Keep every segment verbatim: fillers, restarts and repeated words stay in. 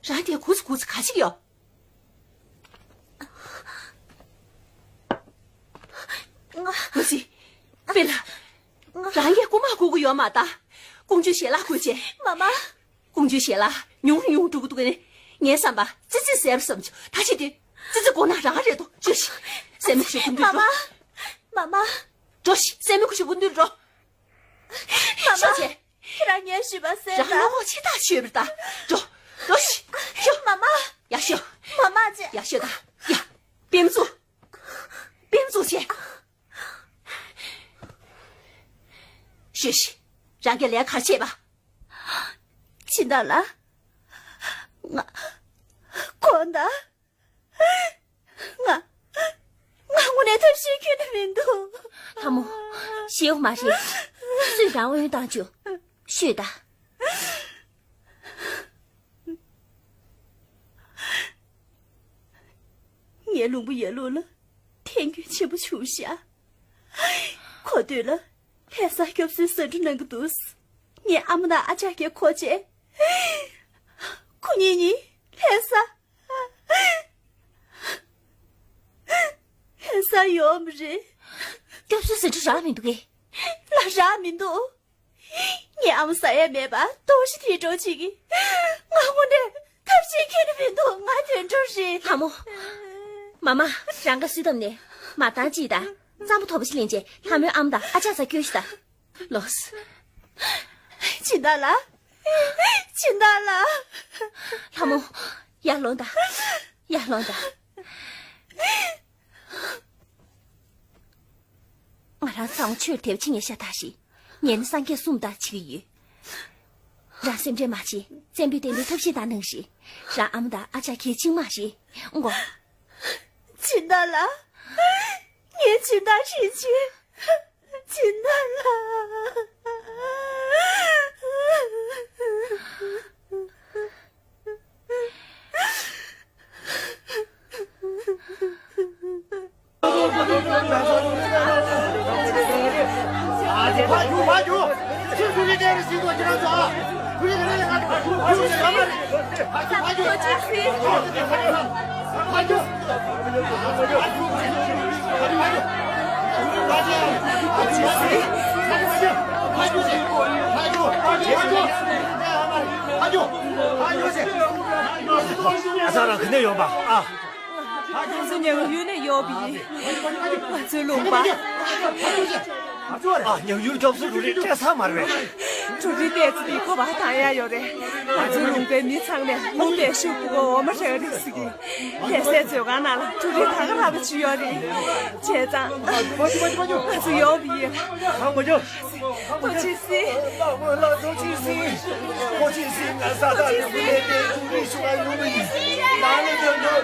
རང་དེ་གུ་ཙི་གུ་ཙི་ག་ཞིག་ཡོད། ང་། གུ་ཙི། པེ་ལ། ང་། རང་གིས་རྐུ་མ་རྐུ་གི་ཡོད་མ་ད། ཀོང་ཇོའི་ཞལ་ལག་བསྐུར་བྱས། མ་མ། ཀོང་ཇོའི་ཞལ་ལག་ཉུང་རུ་ཉུང་རུ་འགྲོ་གི་འདུག་གས་ནས། ངའི་བསམ་པ་ཙི་ཙི་ཟེར་བསམ་བྱུང་། ད་ཅི་དེ། ཙི་ཙི་མགོ་ནག་རང་རེད་དོ། བཅུ་བཞི། སྲས་མོ་ཞོགས་པ་འདུག་འགྲོ། མ་མ། མ་མ། འགྲོ་ཤིག་སྲས་མོ་ཞོགས་པ་འདུག་འགྲོ། མ་མ། ཤོག་བྱས། ཁྱེད་རང་ངའི་ཞུས་པ་གསན་རང་ད། བློ་ངོ་ཆེ་ཐག་ཆོད་པར་ལྟ། འགྲོ། འགྲོ་ཤིག་ཤོག་མ་མ། ཡར་ཤོག་མ་མ་ཅེ། ཡར་ཤོག་ད། ཡ། པེ་མ་ཚུགས། པེ་མ་ཚུགས་བྱས། ཤོད་ཤིག་རང་གིས་ལས་ག་རེ་བྱས་པ། སྦྱིན་བདག་ལགས། ང་། དགོངས་དག་ང་། ང་དངོས་གནས་ཐབས་ཤེས་ཁྱོན་ནས་མི་འདུག་ལྷ་མོ། ཞེད་དགོས་མ་རེད། སུས་རང་འོན་བཏང་བཅུག་ཤོད་ད། ངའི་ལུང་པ་ཡར་ཀླུང་ལ་ཐན་སྐྱོན་ཆེན་པོ་བྱུང་ཤག་ཁོ་སྟོད་ལ་ལྷ་ས་སྐྱོབ་གསོའི་ཟ་འབྲུ་གནང་གི་འདུག་ངའི་ཨ་མ་དང་ཨ་ཅག་གིས་གོ་བྱས། ཁོ་གཉིས་གཉིས་ལྷ་ས། ལྷ་ས་ཡོང་བ་རེད། སྐྱོབ་གསོའི་ཟ་འབྲུ་རག་མི་འདུག་གས། ལགས་རག་མི་འདུག་ངའི་ཨ་མ་ཟ་ཡས་མེད་པ་ལྟོགས་ཤི་དེ་འདྲ་བྱེད་ཀྱི། ང་དངོས་གནས་ཐབས་ཤེས་ཁྱོན་ནས་མི་འདུག་ང་དུད་འགྲོ་རེད། ལྷ་མོ། མ་མ། རང་དགའ་བསུ་བཏབ་ནས་མར་ཐང་ཅིག་དང་། རྩམ་པ་དོ་པོ་ཞིག་ལེན་བྱས་ལྷ་མོའི་ཨ་མ་དང་ཨ་ཅག་སར་སྐྱོལ་ཤོག་ད། ལོས། སྦྱིན་བདག་ལགས། སྦྱིན་བདག་ལགས། ལྷ་མོ། ཡར་ལོངས་དང་། ཡར་ལོངས་དང་། ང་རང་ཚང་མ་ཆོས་དད་པ་བྱེད་མཁན་ཤ་སྟག་ཞིག་ཉན་ན་སངས་རྒྱས་གསུང་ལྟར་བྱེད་ཀྱི་ཡོད། རང་སེམས་ཁྲལ་མ་བྱེད། བཙན་པོས་བསྟན་པའི་ཐབས་ཤེས་དག་གནང་རེད། རང་ཨ་མ་དང་ཨ་ཅག་གལ་ཆེན་མ་རེད། ཨང་གོ། སྦྱིན་བདག་ལགས། ངས་སྦྱིན་བདག་ཞིག་བྱེད། སྦྱིན་བདག་ལགས། ཨ་ཅག་རང་ག་ནས་ཡོང་པ་ཨ། ང་ཚོ་ཉང་ཡུལ་ནས་ཡོང་བ་ཡིན། ང་ཚོའི་ལུང་པ། ཨ། ཉང་ཡུལ་སྐྱོབ་གསོའི་འབྲུ་རིགས་སྤྲད་ས་མ་རེད་པས། འབྲུ་རིགས་སྤྲད་ཚེ་ཁོ་པ་དང་ཡ་ཡོད་རེད། ང་ཚོའི་ལུང་པའི་མི་ཚང་མས་ལུང་པའི་ཤུགས་ཀྱིས་འོ་མ་རེ་རེ་ཟིག་གིས། ལྷ་སའི་མཛོད་ཁང་ནང་ལ་འབྲུ་རིགས་ད་ག་ར་པ་ཅིག་ཡོད་རེད། བྱས་ཙང་ང་ཚོ་ཡོང་བ་ཡིན། ཐུགས་རྗེ་གཟིགས། དམག་དཔོན་ལགས་ཐུགས་རྗེ་གཟིགས། ཐུགས་རྗེ་གཟིགས། ང་ས་ཐག་རིང་པོ་ནས་བསྡད་འབྲུ་རིགས་ཞུ་བར་ཡོང་བ་ཡིན། ནང་ལ་འགྲོ་འགྲོ་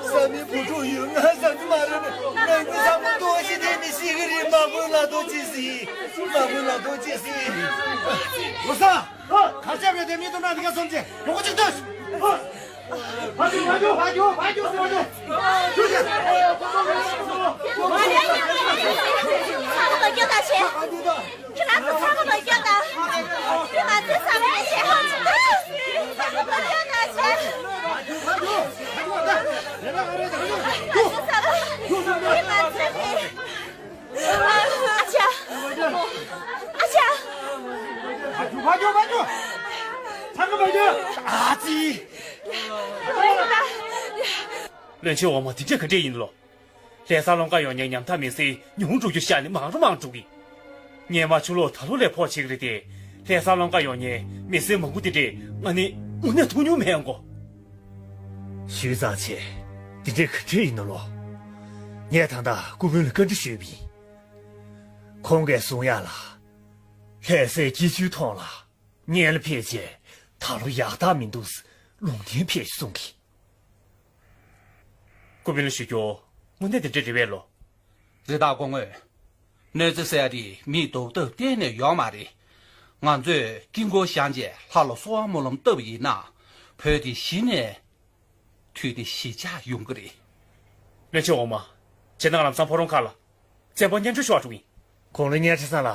ས་མི་བུ་ཕྲུག་ཡོད། ང་ས་མི་མ་རེད། ང་གཉིས་ཚང་མ་ལྟོགས་ཤི་དེ་ནི་ཤི་གི་རེད། དམག་དཔོན་ལགས་ཐུགས་རྗེ་གཟིགས། དམག་དཔོན་ལགས་ཐུགས་རྗེ་གཟིགས། འོ་ས། གར་ཆག་རེད་དེ་མི་སྟོང་ཕྲག་འདི་ག་སོང་ཅི། ཡོང་གི་ཅིག་ལྟོས། ཨ་ཅག་ཨ་ཅག་ཨ་ཙི། བློན་ཆེན་འོག་མ། དེ་འདྲ་ག་འདྲས་ཡིན་ལོ། ལྷ་ས་ལོང་ཀ་ཡོང་མཁན་ཉམ་ཐག་མི་སེར་ཉུང་འགྲོ་རྒྱུ་ཤ་ནི་མང་རུ་མང་འགྲོ་གི། སྔོན་མ་ཆུ་ལོག་ད་ལོ་ལས་ཕོག་བྱེད་ཀྱི་རེད་དེ། ལྷ་ས་ལོང་ཀ་ཡོང་མཁན་མི་སེར་མང་པོ་དེ་འདྲས་ང་ནི་དངོས་གནས་ཐུག་མྱོང་མེད་ཡོང་གོ། ཞུས་ཙང་ཆེ། འདི་འདྲས་ག་འདྲས་ཡིན་ནོ་ལོ། ངས་ད་ལྟ་སྐུ་དཔོན་ལ་བཀའ་འདྲི་ཞུས་པ་ཡིན། ཁོང་གིས་གསུང་ཡག་ལ། ལྷ་སའི་སྐྱིད་ཆུའི་ཐོག་ལ་སྔོན་ལ་ཕེབས་རྗེས་ད་ལོ་ཡག་རྟགས་མི་འདུག་ཟེར་ལུང་བསྟན་ཕེབས་ཤིག་གསུང་གི། སྐུ་དཔོན་ལ་ཞུ་རྒྱུ། དངོས་གནས་དེ་འདྲས་རེད་པས་ལོ། རེད་ད་སྐུ་ངོ། གནོད་འཚེ་ཟེར་ཡ་དེ་མིའི་ལྡོག་ཐབས་གཏན་ནས་ཡོད་མ་རེད། ང་ཚོས་དཀྱིལ་འཁོར་བཞེངས་བྱས་ལྷ་ལ་གསོལ་བ་སྨོན་ལམ་བཏབ་པ་ཡིན་ན། བོད་དེ་གཞི་ནས་དུས་བདེ་ཞི་འཇགས་ཡོང་གི་རེད། བློན་ཆེན་འོག་མ། བྱས་ན་ང་ལམ་སང་ཕོ་བྲང་ཁ་ལ་བཙན་པོ་གཉའ་ཁྲི་ཤོར་འགྲོ་གི་ཡིན། དགུང་ལོ་གཉའ་ཁྲི་ཚང་ལ་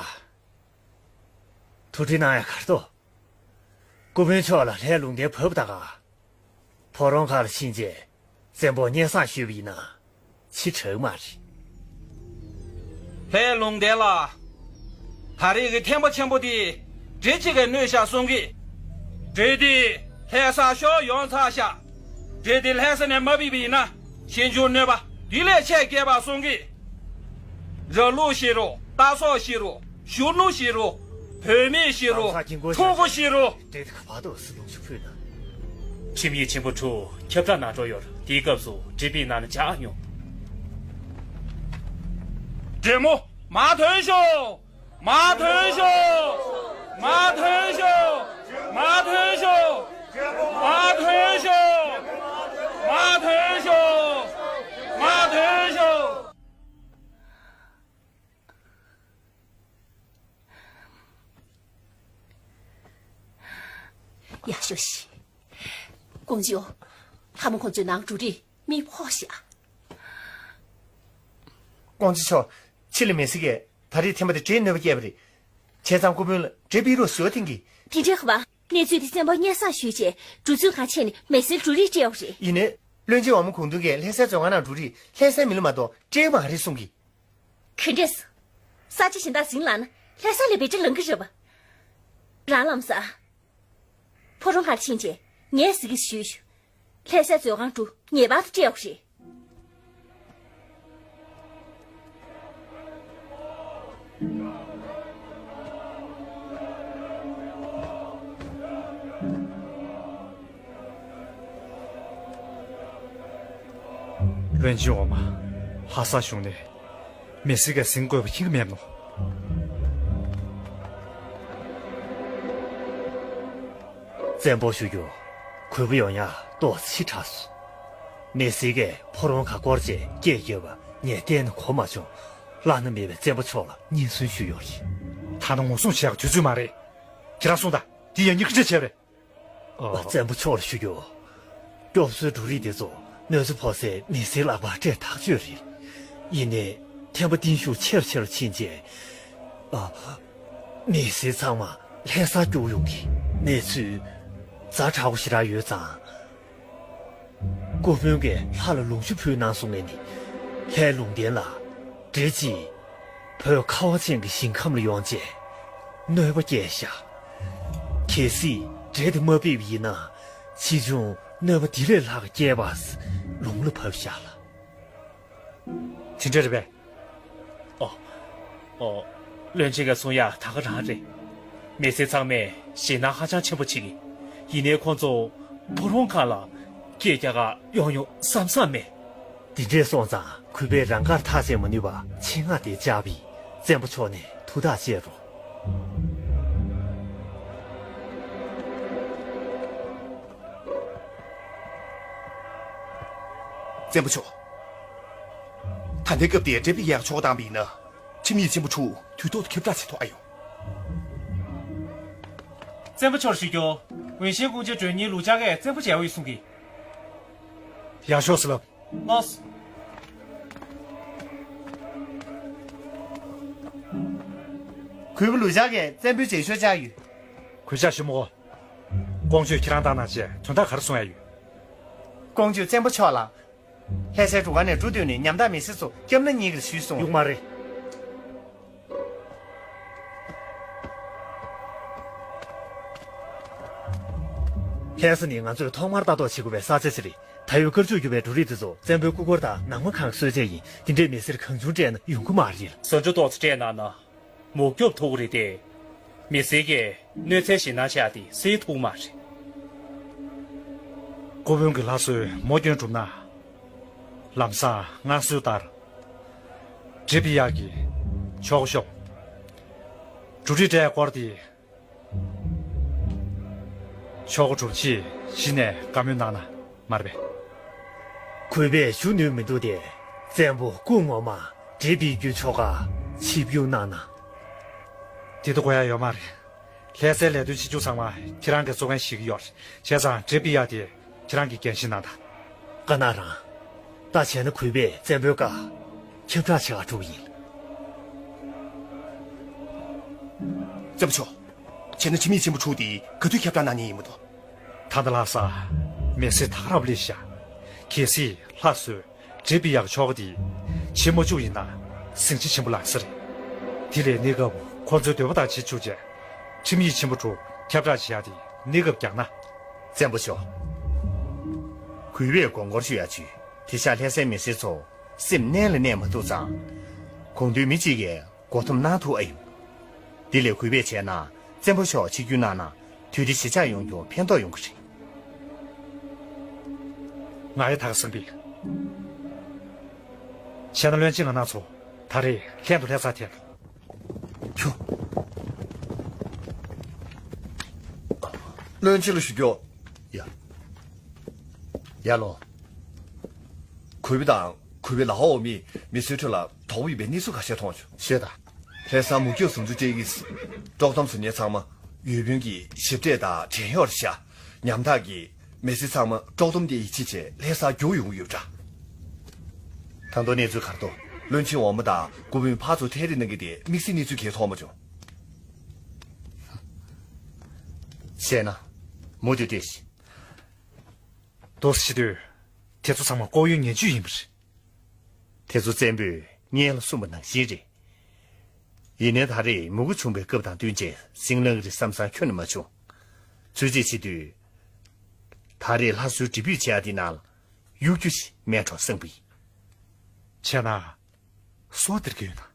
ཐུགས་ཁྲལ་གནང་ཡ་ག་རེ་འདུག་སྐུ་དཔོན་མཆོག་ལ་ལྷའི་ལུང་བསྟན་བབས་དང་ག་ཕོ་བྲང་ཁ་ལ་ཕྱིན་རྗེས་བཙན་པོ་སྙན་སེང་ཞུས་པ་ཡིན་ན་ཕྱི་དྲག་མ་རེད། ལྷའི་ལུང་བསྟན་ལ། ད་རེས་ཀྱི་ཐེམ་པ་ཆེན་པོ་དེ་འདྲེ་གཅིག་གིས་གནོད་ཤག་གསུང་གི། འདྲེ་དེ་ལྷ་སར་ཤོར་ཡོང་ཚར་ཤག་འདྲེ་དེ་ལྷ་ས་ནས་མ་ཕེབས་པ་ཡིན་ན་གཞན་འབྱུང་གནོད་པ་དེ་ལས་ཆེ་བསྐྱེད་པ་གསུང་གི། ར་ལུག་ཤི་རུང་། རྟ་ཟོག་ཤི་རུང་། གཞོན་ནུ་ཤི་རུང་། བུད་མེད་ཤི་རུང་། ཕྲུ་གུ་ཤི་རུང་། ཁྲིམས་ཡིག་ཆེན་པོ་དྲུག་ཁྱབ་བསྒྲགས་གནང་འགྲོ་ཡོད། དེའི་སྐབས་སུ་འདྲེ་པའི་ནང་ན་བཅར་ཡོང་། འདྲེ་མོ་མར་ཐོན་ཤོག་མར་ཐོན་ཤོག་མར་ཐོན་ཤོག་མར་ཐོན་ཤོག་མར་ཐོན་ཤོག་མར་ཐོན་ཤོག་མར་ཐོན་ཤོག་ཡག་ཤོས་ཤིག་ཀོང་ཇོ། ལྷ་མོ་ཁོང་ཚོའི་ནང་འབྲུ་རིགས་མི་ཕོག་ཤག་ཀོང་ཇོ་མཆོག་ཕྱི་ལ་མི་སེར་གྱིས་ད་རེས་ཐེམ་པ་དེ་འདྲེས་གནོད་པ་བསྐྱལ་བ་རེད། བྱས་ཙང་སྐུ་དཔོན་ལ་འདྲེ་པའི་རོགས་ཞུ་བ་འཐེན་གྱིས། དེ་འདྲས་ཧ་བ། གནས་ཚུལ་དེ་བཙན་པོ་སྙན་སེང་ཞུས་རྗེས་འབྲུ་མཛོད་ཁང་ཕྱིན་ནས་མི་སེར་འབྲུ་རིགས་སྤྲད་ཡོད་རེད། ཡིན་ནའི། བློན་ཆེན་འོག་མ་གུང་ཐུང་གིས་ལྷ་སའི་མཛོད་ཁང་ནང་འབྲུ་རིགས་ལྷ་སའི་མི་ལ་མ་གཏོགས་སྤྲད་མ་རེད་གསུང་གི། ག་འདྲས། ས་ཆ་གཞན་དག་ཟིན་ལངས་ན་ལྷ་ས་ལ་བེད་སྤྱོད་ལང་གི་རེད་པ། རང་ལམ་སང་། ཕོ་བྲང་ཁར་ཕྱིན་རྗེས་ངས་ཟེར་གི་ཞུས་ཞུ། ལྷ་སའི་མཛོད་ཁང་འབྲུ་ངེས་པར་དུ་སྤྲད་ཡོད་རེད། བློན་ཆེན་འོག་མ། ལྷ་ས་གཞུང་ནས་མི་སེར་གྱིས་ཟིན་དགོས་པ་ཤེས་ཀྱི་མེད་ནོ། བཙན་པོ་ཞུ་རྒྱུ། གུས་པ་ཡོང་ཡ་ཏོག་ཙམ་ཕྱི་དྲགས་སོང་། མི་སེར་གྱིས་ཕོ་བྲང་ཁ་སྐོར་བྱས་སྐད་རྒྱབ་པ་ངས་གཏན་ནས་གོ་མ་བྱུང་། བླ་ན་མེད་པའི་བཙན་པོ་མཆོག་ལ་སྙན་སེང་ཞུས་ཡོད་རེད། ད་ནི་ངོ་སྲུང་བྱེད་ཡག་དུས་ཚོད་མ་རེད། ཁྱེད་རང་གསུངས་དང་། དེ་ཡང་སྙིང་ཁྲི་བྱས་པ་རེད། ཨ། བཙན་པོ་མཆོག་ལ་ཞུ་རྒྱུ། སྐྱོབ་གསོའི་འབྲུ་རིགས་དེ་ཚོ་གནོད་འཚེ་ཕོག་སའི་མི་སེར་ལག་པར་སྤྲད་ཐག་ཆོད་རེད། ཡིན་ནའི་ཐེམ་པ་བརྟན་བཞུགས་ཆེ་རུ་ཆེ་རུ་ཕྱིན་རྗེས། ཨ། མི་སེར་ཚང་མ་ལྷ་སར་རྒྱུགས་ཡོང་གི་གནས་ཚུལ་ཛ་དྲག་པོ་ཞེ་དྲག་ཡོད་ཙང་། སྐུ་དཔོན་གྱིས་ལྷ་ལ་ལུང་ཞུ་ཕུལ་གནང་སོང་ངས་ནི། ལྷའི་ལུང་བསྟན་ལ། འདྲེ་གཅིག་བོད་ཁ་བ་ཅན་གྱི་ཞིང་ཁམས་ལ་ཡོང་རྗེས། གནོད་པ་བསྐྱལ་བཞག་གལ་སྲིད་འདྲེ་དེ་མ་ཕེབས་པ་ཡིན་ན། ཕྱིས་འབྱུང་གནོད་པ་འདི་ལས་ལྷག་པ་བསྐྱལ་བ། ལུང་ལ་བབས་བཞག་ལ། དེ་འདྲ་རེད་པས། ཨོ། ཨོ། བློན་ཆེན་གྱིས་གསུང་ཡག་ད་ག་རང་རེད། མི་སེར་ཚང་མས་ཞེད་སྣང་ཧ་ཅང་ཆེན་པོ་བྱེད་ཀྱི། ཡིན་ནའི་ཁོང་ཚོ་ཕོ་བྲང་ཁ་ལ་སྐད་རྒྱག་ག་ཡོང་ཡོང་བསམ་བསམ་མེད། འདི་འདྲས་སོང་ཙང་གུས་པས་རང་དགར་ཐག་བཅད་མ་ནུས་པར་ཆེད་མངགས་དེ་བཅར་བས། བཙན་པོ་མཆོག་ནས་ཐུགས་ཐག་བཅད་རོགས། བཙན་པོ་མཆོག་ད་ལྟའི་སྐབས་དེ་འདྲེ་པའི་ཡག་ཆོག་བཏང་བ་ཡིན་ན། ཁྲིམས་ཡིག་ཆེན་པོ་དྲུག་དུས་ཐོག་ཏུ་ཁྱབ་བསྒྲགས་བྱེད་ཐུབ་ཨ་ཡོང་། བཙན་པོ་མཆོག་ཞུ་རྒྱུ། འོན་ཤིང་ཀུང་ཅི་མགྲོན་གཉེར་ལུག་ཅག་གིས་བཙན་པོ་མཇལ་འོས་གསུང་གི། ཡག་ཤོས་ལབ། ལགས་སོ། གུས་པ་ལུག་ཅག་གིས་བཙན་པོའི་མཇལ་ཤོག་བཅར་ཡོད། གུས་ཅག་ཞུ་མོ། ཀོང་ཇོས་ཁྱེད་རང་དང་ནང་བཅས་དོན་དག་ག་རེ་གསུང་ཡ་ཡོད། ཀོང་ཇོས་བཙན་པོ་མཆོག་ལ། ལྷ་སའི་འབྲུ་ཁང་ནས་འབྲུ་བཏོན་ནས་ཉམ་ཐག་མི་སེར་ཚོ་སྐྱབས་གནང་གཉིས་ཀྱིས་ཞུས་སོང་། ཡོང་མ་རེད། ལྷ་ས་ནི་ང་ཚོས་ཐོག་མར་ལྟ་རྟོག་བྱེད་དགོས་པའི་ས་ཆ་ཞིག་རེད། ད་ཡོད་དཀར་ཕྱོགས་གྱུར་པའི་འབྲུ་རིགས་དེ་ཚོ་བཙན་པོའི་སྐུ་འཁོར་དང་ནང་མ་ཁང་གི་གསོལ་ཆས་ཡིན། དེ་འདྲའི་མི་སེར་གང་བྱུང་སྤྲད་ན་ཡོང་གི་མ་རེད། བཟོ་འདྲ་ཏོག་ཙམ་སྤྲད་གནང་ན། མུག་སྐྱོབ་ཐུབ་ཀྱི་རེད་དེ། མི་སེར་གྱིས་གནོད་འཚེ་ཞེད་སྣང་བྱེད་ཡ་དེ་སེལ་ཐུབ་ཀྱི་མ་རེད། སྐུ་དཔོན་གྱི་ལྷ་གསོལ་མོ་སྐྱོན་གྲུབ་ན། ལམ་སང་མངའ་གསོལ་ལྟར། འདྲེ་པི་ཡག་གི་ཆོ་ག་ཤོབ། འབྲུ་རིགས་སྤྲད་སྐོར་དེ། ཆོ་ག་གྲུབ་རྗེས་གཞི་ནས་བཀའ་མོལ་གནང་ན་མ་རེད་པས། གུས་པས་ཞུ་ནུས་མི་འདུག་སྟེ། བཙན་པོ་སྐུ་ངོ་མ་འདྲེ་པི་རྒྱུ་ཆོ་ག་ཆིབས་བསྒྱུར་གནང་ན། དེ་ལྟ་དགོས་ཡ་ཡོད་མ་རེད། ལྷ་སའི་ལས་དོན་བྱེད་རྒྱུ་ཚང་མ་ཁྱེད་རང་གིས་གཙོ་འགན་བཞེས་ཀྱི་ཡོད་རེད། བྱས་ཙང་འདྲེ་པི་ཡག་དེ་ཁྱེད་རང་གིས་འགན་བཞེས་གནང་དང་། ག་ན་རང་། ད་བྱས་ན་གུས་པས་བཙན་པོའི་བཀའ་ཁྱབ་བསྒྲགས་བྱེད་ག་འགྲོ་གི་ཡིན། བཙན་པོ་མཆོག་བྱས་ན་ཁྲིམས་ཡིག་ཆེན་པོ་དྲུག་དེ་ག་དུས་ཁྱབ་བསྒྲགས་གནང་མཁན་ཡིན་མི་འདུག་ད་ལྟ་ལྷ་ས། མི་སེར་དག་རབ་ལས་ཤ། གལ་སྲིད་ལྷ་བཟོས་འབྲས་སྤེལ་ཡག་ཆོག་གི་དེ་ཕྱིར་མ་བཅུག་ཡིན་ན་སེང་ཆེན་ཆེན་པོ་ལགས་སེ་རེད། དེ་ལས་གནས་སྐབས་ཁོ་ཚོའི་འདོད་པ་ལྟར་བྱེད་བཅུག་རྗེས་ཁྲིམས་ཡིག་ཆེན་པོ་དྲུག་ཁྱབ་བསྒྲགས་བྱེད་ཡག་དེ་གནས་སྐབས་རྒྱག་ན། བཙན་པོ་ཤོག་གུས་པས་དགོངས་སྐོར་ཞུ་ཡག་བྱོས། དེ་ཤ་ལྷ་སའི་མི་སེར་ཚོ་སེམས་གནད་ལ་གནས་མ་ཐུབ་ཙང་། གོང་དུ་མི་གཅིག་གིས་མགོ་འཐོམ་གནང་ཐུབ་ཨ་ཡིན། འདི་ལས་གུས་པས་བྱས་ན་བཙན་པོ་ཤོག་ཆིབས་བསྒྱུར་གནང་ན་དུས་བདེ་ཞི་འཇགས་ཡོང་རྒྱུ་ཕན་ཐོགས་ཡོང་གི་རེད། ང་ཡི་ད་ག་སང་པི། བྱས་ན་བློན་ཆེན་ང་རང་ཚོ་ད་རེས་ལྷན་དུ་ལྷ་སར་ཐད། ཁྱོ། བློན་ཆེན་ལ་ཞུ་རྒྱུ། ཡ། ཡ་ལོ། གུས་པ་དང་གུས་པའི་ལག་འོག་མི་མི་སེར་ཁྲོད་ལ་དོགས་པ་ཡོད་པའི་གནས་ཚུལ་ཁ་ཤས་མཐོང་བྱུང་། ཤེས་དང་། ལྷ་སར་མུ་ཁྱུད་ཟུང་འཛུགས་བྱེད་ཀྱི། དཀྲོག་གཏམ་བཟོ་མཁན་ཚང་མ་འོས་འབུལ་གྱི་ཞབས་གྲས་དང་བྲན་གཡོག་རེད་ཤག་ཉམ་ཐག་གི་མི་སེར་ཚང་མ་དཀྲོག་གཏམ་དེ་ཡིད་ཆེས་བྱས་ལྷ་སར་རྒྱུགས་ཡོང་གི་ཡོད་འདྲ། ད་དུང་གནས་ཚུལ་ག་རེ་འདུག་བློན་ཆེན་འོག་མ་དང་སྐུ་དཔོན་ཕར་ཚུར་ཐད་རི་གནང་གི་དེ་དམིགས་བསལ་གནས་ཚུལ་གང་ཡང་མཐོང་མ་བྱུང་། བྱས་ན། མུ་མཐུད་བལྟས་ཤིག་འདུག་སེ་བྱེད་དུས། དེ་ཚོ་ཚང་མ་ལྐོག་གཡོ་ངན་ཇུས་ཡིན་པ་རེད། དེ་ཚོ་བཙན་པོས་སྔོན་ལ་གསུངས་པ་ནང་བཞིན་རེད། ཡིན་ནའི་ད་རེས་མུ་གེ་བྱུང་བའི་སྐབས་དང་བསྟུན་བྱས་ཟིང་ལངས་རེད་བསམ་བསམ་ཁྱོན་ནས་མ་བྱུང་། ཚུལ་རྗེས་བྱེད་དུས། ད་རེས་ལྷ་བཟོའི་འབྲས་སྤོས་བྱེད་ཡག་དེའི་ནང་ལ་གཡུག་རྒྱུ་ཞིག་མེད་འགྲོ་བསམ་གི་ཡིན། བྱས་ན། སོ་སྟེར་གྱི་ཡོད་ན།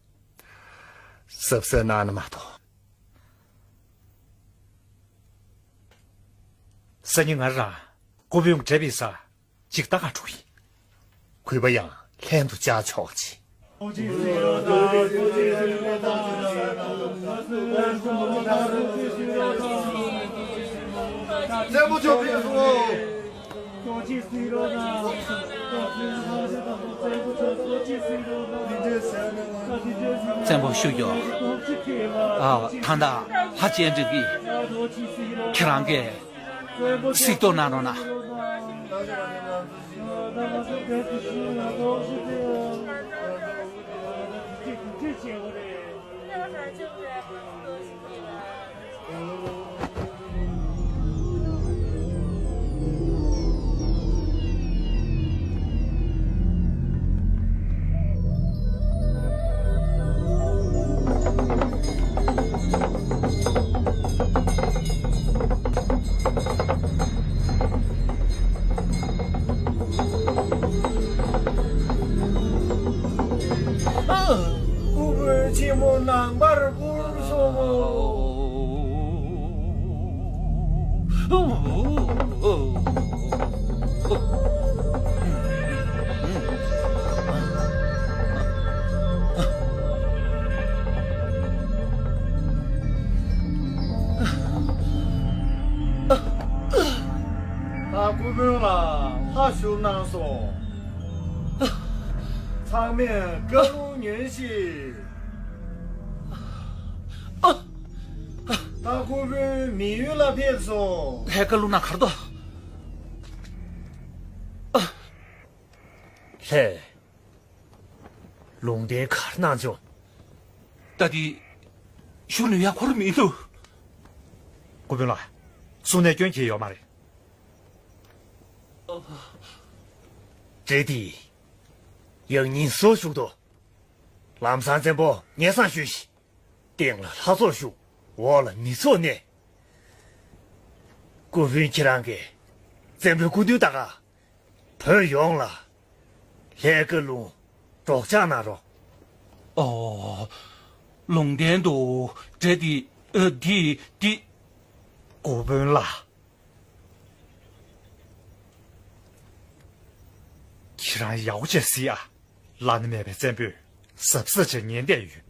གཟབ་གཟབ་གནང་ན་མ་གཏོགས། སང་ཉིན་ང་རང་སྐུ་དཔོན་གྱི་འབྲས་སྤེལ་ས་ཅིག་ལྟ་ག་འགྲོ་གི་ཡིན། གུས་པ་ཡང་ལྷན་དུ་བཅར་ཆོག་ཅིག་བཙན་པོ་མཆོག་ཕེབས་སོང་། བཙན་པོ་ཞུ་རྒྱུ། ཨ། ད་ལྟ་ལྷ་སྤྱན་འདྲེན་གྱིས་ཁྱེད་རང་གིས་གཟིགས་རྟོག་གནང་རོགས་གནང་། སྐུ་དཔོན་ཆེན་མོ་ནང་པར་བཀུར་སོང་། ད་སྐུ་དཔོན་ལ་ལྷ་བཞུགས་གནང་སོང་། ཚང་མས་བཀའ་ལུང་ཉོན་ཞིག་ད་སྐུ་དཔོན་མི་ཡུལ་ལ་ཕེབས་སོང་། ལྷའི་བཀའ་ལུང་ན་གར་དོ། ལྷས། ལུང་བསྟན་གར་གནང་བྱུང་། ད་དེ། ཞུ་ནུས་ཡ་ཁོར་མི་འདུག་སྐུ་དཔོན་ལགས། གསུང་ནས་སྐྱོན་གྱིས་ཡོད་མ་རེད། འདྲེ་དེ། ཡང་སྙིང་སྲོག་ཞུགས་དོ། ལམ་སང་བཙན་པོ་ངེས་སང་ཞུས་ཤིག་སྟེང་ལ་ལྷ་ཚོགས་བཞུགས། འོག་ལ་མི་ཚོགས་གནས། སྐུ་དཔོན་ཁྱེད་རང་གིས་བཙན་པོའི་སྐུ་མདུན་ལྟ་ག་བོད་ཡོངས་ལ་ལྷའི་བཀའ་ལུང་སྒྲོག་སྦྱང་གནང་རོགས། ཨོ། ལུང་བསྟན་དུ་འདྲེ་འདི། ཨ། འདི་འདི། སྐུ་དཔོན་ལགས། ཁྱེད་རང་ཡག་པོ་བྱས་གཟིགས་ཨ། བླ་ན་མེད་པའི་བཙན་པོས་གཟབ་གཟབ་བྱས་ཉན་བསྡད་ཡོད།